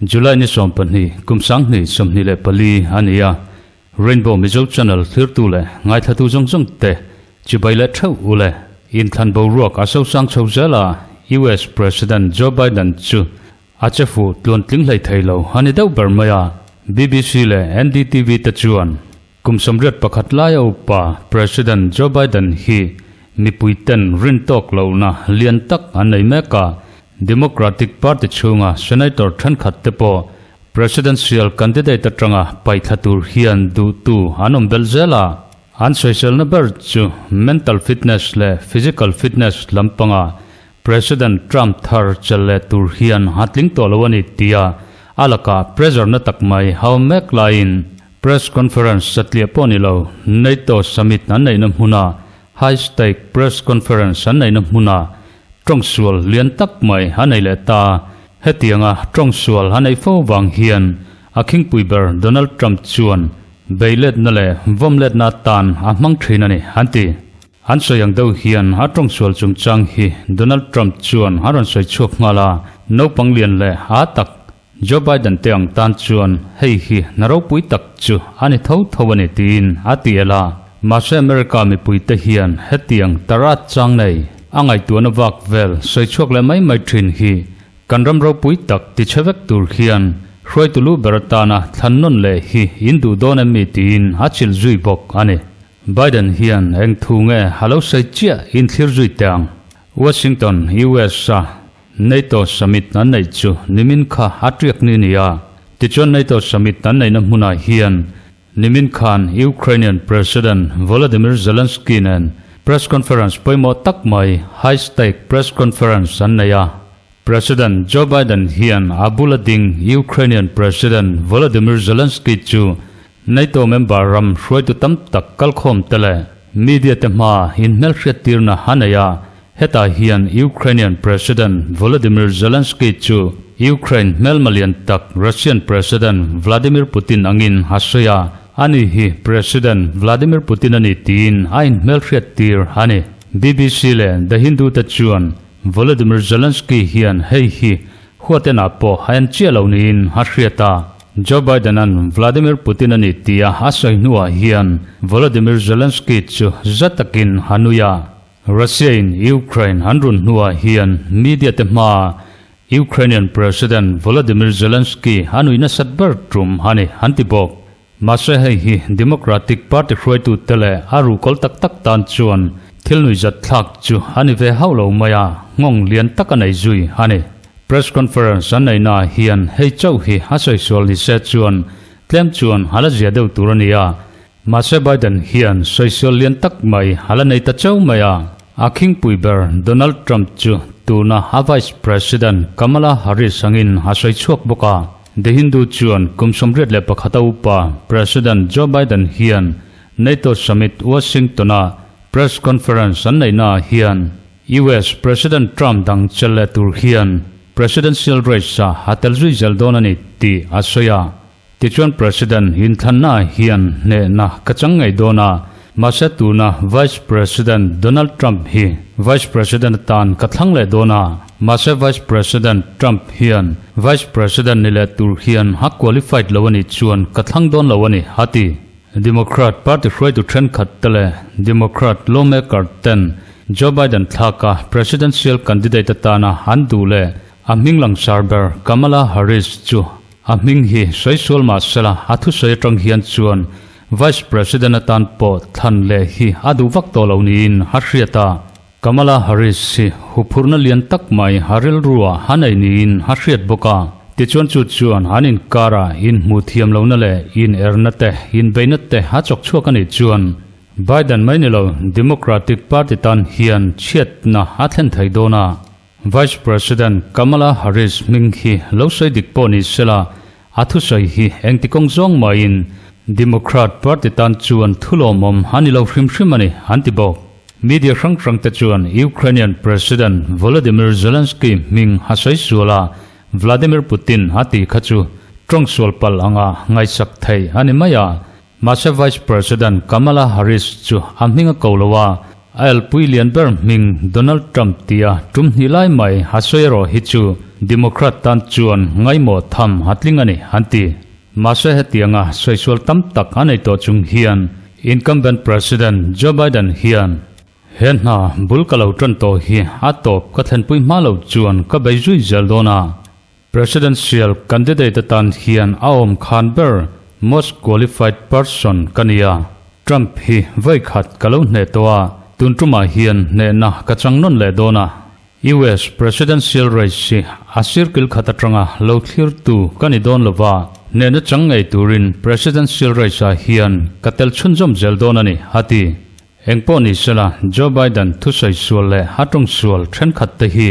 July ni 12 kum 2024 a ni a, Rainbow Mizo Channel thlirtu leh ngaithlatu zawng zawng te chibai leh theuh u le. Inthlan boruak a sosang chho zel a, US President Joe Biden chu a che fuh tluan tling hlei thei lo a ni deuh ber mai a, BBC leh NDTV te chuan kum 81 laia upa President Joe Biden hi mipui ten rin tawk lohna lian tak an nei mek a, Democratic Party chhunga Senator thenkhat te pawh Presidential candidate atanga paihthla tur hian duhtu an awm belh zel a, an sawiselna ber chu mental fitness leh physical fitness lampanga President Trump thar chelh leh tur hian a tling tawh lo a ni tia a lakah pressure na tak mai hau mek laiin press conference satliah pawh ni lo NATO summit an neihna hmuna high stake press conference an neihna hmuna tawngsual lian tak mai a nei leh ta. Hetianga tawngsual a neih fo vang hian a khingpui ber Donald Trump chuan beiletna leh vawmletna atan a hmang thin a ni an ti. An sawi ang deuh hian a tawngsual chungchang hi Donald Trump chuan a rawn sawi chhuak nghal a, naupang lian leh a tak Joe Biden te ang tan chuan hei hi hna ropui tak chu a ni tho tho a ni tiin a ti el a. Mahse America mipuite hian hetiang tarat chang nei a ngaihtuahna vak vel sawi chhuak leh mai mai thin hi kan ram ropui tak ti chhe vek tur hian hruaitu lu ber atana thlan nawn leh hi in duh dawn em mi tiin a chilh zui bawk a ni. Biden hian eng thu nge a lo sawi chiah in thlir zui teh ang. Washington, US a NATO summit an neih chu nimin kha a tiak ni ni a. Tichuan NATO summit an neihna hmunah hian nimin khan Ukrainian President Volodymyr Zelensky nen press conference pawimawh tak mai high stake press conference an nei a. President Joe Biden hian a bula ding Ukrainian President Volodymyr Zelensky chu NATO member ram hruaitu tam tak kalkhawm te leh media te hmaa inhmelhriattirna a nei a, hetah hian Ukrainian President Volodymyr Zelensky chu Ukraine hmelma lian tak Russian President Vladimir Putin angin a sawi a, ani hi President Vladimir Putin a ni tiin a inhmelhriattir a ni. BBC leh The Hindu te chuan Volodymyr Zelensky hian hei hi huatenah pawh a en chiah lo niin a hriat a. Joe Biden-a'n Vladimir Putin a ni tia a sawi hnuah hian Volodymyr Zelensky chu za takin a nui a. Russia-in Ukraine an run hnuah hian media te hmaa Ukrainian President Volodymyr Zelensky a nui nasat ber tum a ni an ti bawk. Mahse hei hi Democratic Party hruaitute leh a ruhkawl tak tak tan chuan thil nuihzat thlak chu a ni ve hauh lo mai a, nghawng lian tak a nei zui a ni. Press conference an neihnaah hian hei chauh hi a sawi sual ni se chuan tlem chuan a la zia deuh tur a ni a, mahse Biden hian sawi sual lian tak mai a la nei ta chauh mai a. A khingpui ber Donald Trump chu tuna a Vice President Kamala Harris angin a sawi chhuak bawk a. The Hindu chuan kum 81 a upa President Joe Biden hian NATO Summit Washington-a press conference an neihnaah hian US President Trump dang chelh leh tur hian presidential race-a a tel zui zel dawn a ni tih a sawi a. Tichuan President inthlannaah hian hnehna ka chang ngei dawn a, mahse tuna Vice President Donald Trump hi Vice President atan ka thlang leh dawn a, mahse Vice President Trump hian Vice President ni leh tur hian a qualified lo a nih chuan ka thlang dawn lo a ni, a ti. Democrat party hruaitu thenkhat te leh Democrat lawmaker ten Joe Biden thlaka presidential candidate atana an duh leh a hming langsar ber Kamala Harris chu A hming hi sawi sual mah sela a thusawi atang hian chuan Vice President atan pawh thlan leh hi a duh vak tawh lo niin a hriat a. Kamala Harris hi huphurhna lian tak mai a rilru ah a nei niin a hriat bawk a. Tichuan chu chuan an inkarah inhmuh thiam lohna leh inerna te, inbeihna te a chawk chhuak a nih chuan Biden mai ni lo Democratic Party tan hian chhiatna a thlen thei dawn a. Vice President Kamala Harris hming hi lo sawi dik pawh ni sela, a thusawi hi engti kawng zawng mahin Democrat Party tan chuan thulawmawm a ni lo hrim hrim a ni, an ti bawk. Media hrang hrang te chuan Ukrainian President Volodymyr Zelensky hming a sawi sual a, Vladimir Putin a ti kha chu tawng sual palh anga ngaihsak theih a ni mai a. Mahse Vice President Kamala Harris chu a hming a ko lo a, a elpui lian ber hming Donald Trump tia tum hnih lai mai a sawi erawh hi chu Democrat tan chuan ngaimawh tham a tling a ni, an ti. Mahse hetianga sawi sual tam tak a nei tawh chung hian incumbent President Joe Biden hian he hna bul ka lo tan tawh hi a tawp ka thlenpui hma lo chuan ka bei zui zel dawn a, Presidential candidate atan hian a awm khan ber most qualified person ka ni a, Trump hi vawi khat ka lo hneh tawh a, tun tumah hian hnehna ka chang nawn leh dawn a. US presidential race hi a circle khat atanga lo thlirtu ka ni dawn lova, hnehna chang ngei turin presidential race ah hian ka tel chhunzawm zel dawn a ni, a ti. Engpawh ni sela, Joe Biden thusawi sual leh a tawng sual thenkhat te hi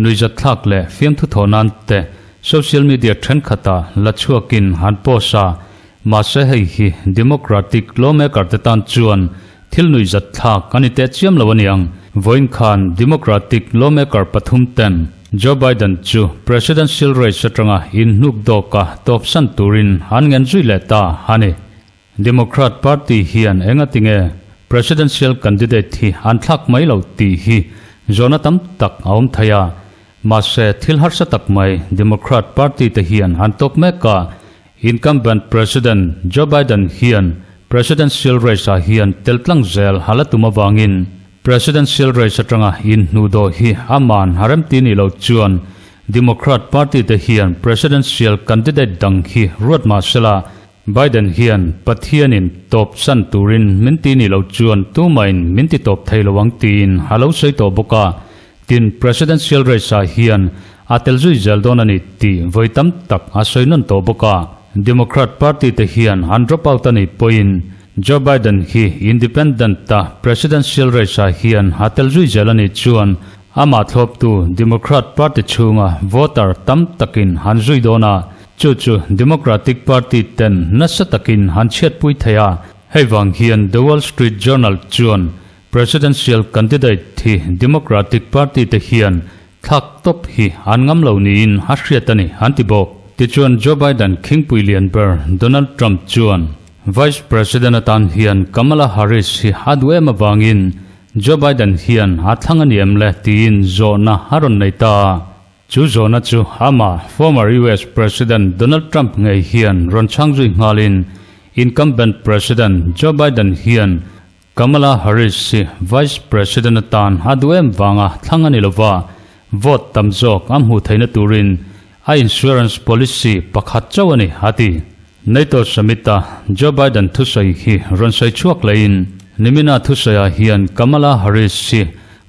Nuihzatthlak leh fiamthu thawh nan te social media thenkhatah la chhuakin han post a, mahse hei hi Democratic lawmaker te tan chuan thil nuihzatthlak a ni teh chiam lo aniang. Vawiin khan Democratic lawmaker pathum ten Joe Biden chu presidential race atanga inhnuk dawka tawpsan turin an ngen zui leh ta a ni. Democrat Party hian engatinge Presidential candidate hi an thlak mai lo tih hi zawhna tam tak a awm thei a. Mahse, thil harsa tak mai Democrat Party te hian an tawk mek a. Incumbent President Joe Biden hian Presidential race ah hian tel tlang zel a la tum avangin Presidential race atanga inhnuhdawh hi aman a remti nih loh chuan Democrat Party te hian Presidential candidate dang hi ruat mah sela Biden hian Pathianin tawp san turin min ti nih loh chuan tumahin min ti tawp thei lo ang tiin a lo sawi tawh bawk a, tin Presidential race ah hian a tel zui zel dawn a ni tih vawi tam tak a sawi nawn tawh bawk a. Democrat party te hian an drop out a nih pawhin Joe Biden hi independent a Presidential race ah hian a tel zui zel a nih chuan amah thlawptu Democrat party chhunga voter tam takin an zui dawn a, Chu chu Democratic Party ten nasa takin an chhiatpui thei a, hei vang hian The Wall Street Journal chuan Presidential candidate hi Democratic Party te hian thlak tawp hi an ngam lo niin a hriat a ni an ti bawk. Tichuan Joe Biden khingpui lian ber Donald Trump chuan Vice President atan hian Kamala Harris hi a duh em avangin Joe Biden hian a thlang a ni em le tiin zawhna a rawn nei ta a. Chu zawhna chu amah former US President Donald Trump ngei hian rawn chhang zui nghalin incumbent President Joe Biden hian Kamala Harris hi Vice President atan a duh em vanga thlang a ni lova, vote tam zawk a hmuh theihna turin a insurance policy pakhat chauh a ni, a ti. NATO Summit-a Joe Biden thusawi hi rawn sawi chhuak lehin nimina thusawiah hian Kamala Harris hi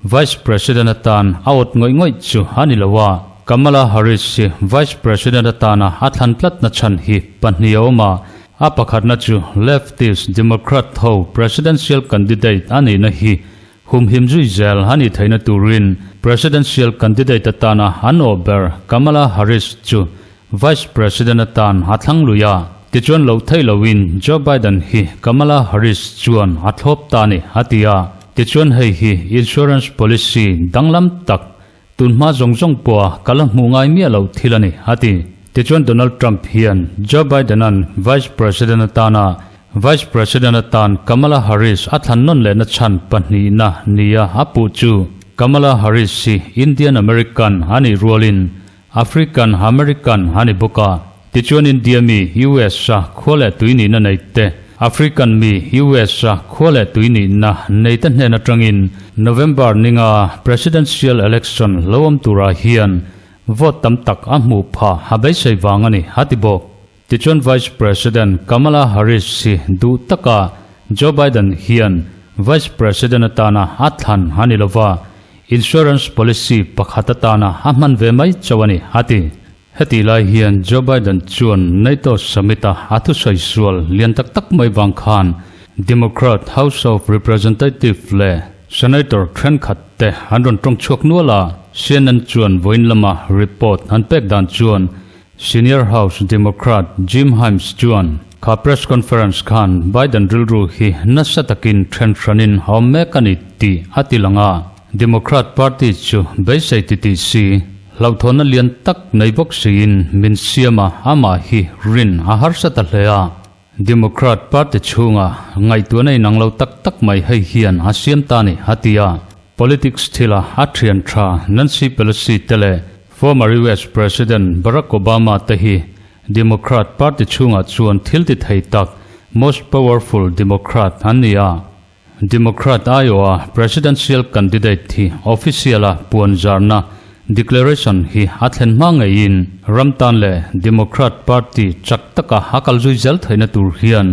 Vice President atan a awt ngawih ngawih chu a ni lo a, Kamala Harris hi Vice President atana a thlan tlatna chhan hi pahnih a awm a, a pakhatna chu leftist Democrat ho presidential candidate a nihna hi humhim zui zel a nih theihna turin presidential candidate atana an awh ber Kamala Harris chu Vice President atan a thlang lui a, tichuan loh theih loin Joe Biden hi Kamala Harris chuan a thlawp ta a ni, a ti a. Tichuan hei hi insurance policy danglam tak, tunhma zawng zawng pawha ka la hmuh ngai miah loh thil a ni, a ti. Tichuan Donald Trump hian Joe Biden-a'n Vice President atana Vice President atan Kamala Harris a thlan nawn lehna chhan pahnihna nia a puh chu Kamala Harris hi Indian American a nih rualin African American a ni bawk a, tichuan India mi US a khua leh tui nihna nei te, African mi US a khua leh tui nihna nei te hnen atangin November ninga Presidential Election lo awm turah hian vote tam tak a hmuh phah a beisei vang a ni, a ti bawk. Tichuan Vice President Kamala Harris hi duh taka Joe Biden hian Vice President atana a thlan a ni lova, insurance policy pakhat atana a hman ve mai chauh a ni, a ti. Hetih lai hian Joe Biden chuan NATO summit-a a thusawi sual lian tak tak mai vang khan Democrat House of Representative leh Senator thenkhat te an rawn tawng chhuak nual a, CNN chuan vawiin lama report an pek dan chuan Senior House Democrat Jim Himes chuan kha press conference khan Biden rilru hi nasa takin then hranin a awm mek a ni tih a ti lang a, Democrat Party chu beisei ti tih si, hlauhthawnna lian tak nei bawk siin min siam a, amah hi rin a harsa ta hle a. Democrat party chhunga ngaihtuahna inang lo tak tak mai hei hian a siam ta ni, a ti a. Politics thila a thian tha Nancy Pelosi te leh former US President Barack Obama te hi Democrat party chhungah chuan thil ti thei tak, most powerful Democrat an ni a. Democrat aiawha presidential candidate hi official-a puan zarna declaration hi a thlen hma ngeiin ram tan leh Democrat party chak taka a kal zui zel theihna tur hian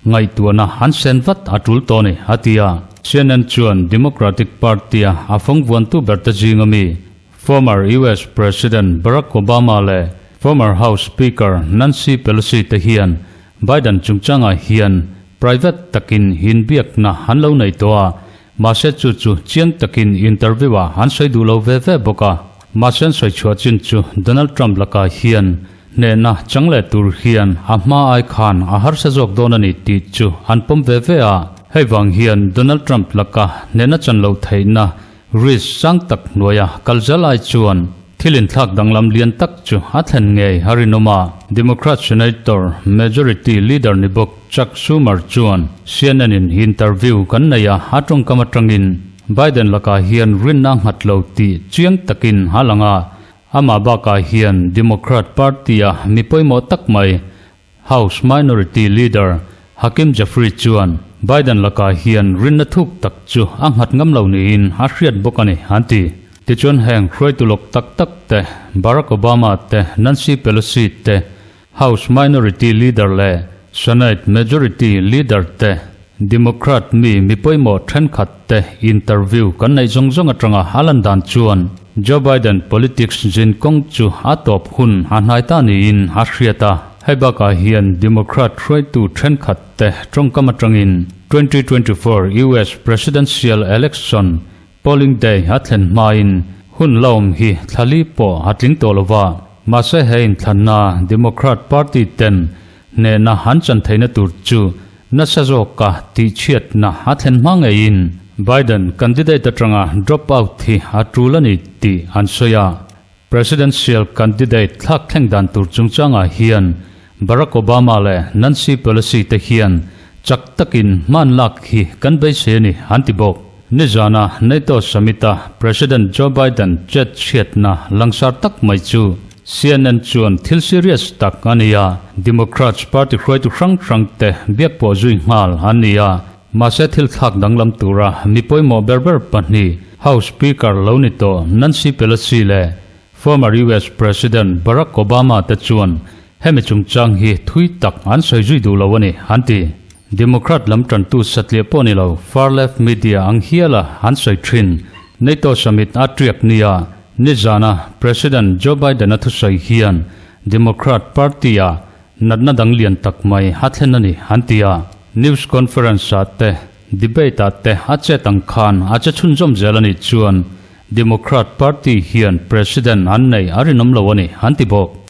ngaihtuahna an sen vat a tul tawh a ni, a ti a. CNN chuan Democratic Party-a a fawngvuantu berte zinga mi former US President Barack Obama leh former House Speaker Nancy Pelosi te hian Biden chungchangah hian Private takin inbiakna an lo nei tawh a, mahse chu chu chiang takin interview ah an sawi duh lo ve ve bawk a. Mahse an sawi chhuah chin chu Donald Trump lakah hian hnehna chang leh tur hian a hma ai khan a harsa zawk dawn a ni tih chu an pawm ve ve a. Hei vang hian Donald Trump laka hnehna chan loh theihna Risk sang tak hnuaia kal zal ai chuan thil inthlak danglam lian tak chu a thlen ngei a rinawm a. Democrat Senator Majority Leader ni bawk Chuck Schumer chuan CNN in interview kan nei a, a tawngkam atangin Biden lakah hian rinna a nghat lo tih chiang takin a lang a, amah bakah hian Democrat Party-a mi pawimawh tak mai House Minority Leader Hakeem Jeffries chuan Biden lakah hian rinna thuk tak chu a nghat ngam lo niin a hriat bawk a ni, an ti. Tichuan heng hruaitu lawk tak tak te, Barack Obama te, Nancy Pelosi te, House Minority Leader leh Senate Majority Leader te, Democrat mi mi pawimawh thenkhat te interview kan neih zawng zawng atanga a lan dan chuan Joe Biden politics zin kawng chu a tawp hun a hnai ta niin a hriat a. Hei bakah hian Democrat hruaitu thenkhat te tawngkam atangin 2024 US Presidential Election polling day a thlen hmain hun la awm hi thlali pawh a tling tawh lova. Mahse he inthlanna Democrat party ten hnehna an chan theihna tur chu nasa zawka tihchhiatna a thlen hma ngeiin Biden candidate atanga drop out hi a tul a ni tih an sawi a. Presidential candidate thlak thleng dan tur chungchangah hian Barack Obama leh Nancy Pelosi te hian chak takin hman lak hi kan beisei a ni an ti bawk. Nizana NATO Summit-a President Joe Biden chet chhiatna langsar tak mai chu CNN chuan thil serious tak a ni a, Democrats party hruaitu hrang hrang te biak pawh zui nghal an ni a, mahse thil thlak danglam tura mi pawimawh ber ber pahnih House Speaker lo ni tawh Nancy Pelosi leh former US President Barack Obama te chuan hemi chungchang hi thui tak an sawi zui duh lo a ni, an ti. Democrat lam tantu satliah pawh ni lo, far left media ang hiala an sawi thin. NATO summit a tiak nia nizana President Joe Biden-a thusawi hian Democrat party-a natna dang lian tak mai a thlen a ni, an ti a. News conference-ah te, debate-ah te a chet ang khan a che chhunzawm zel a nih chuan Democrat party hian President an nei a rinawm lo a ni, an ti bawk.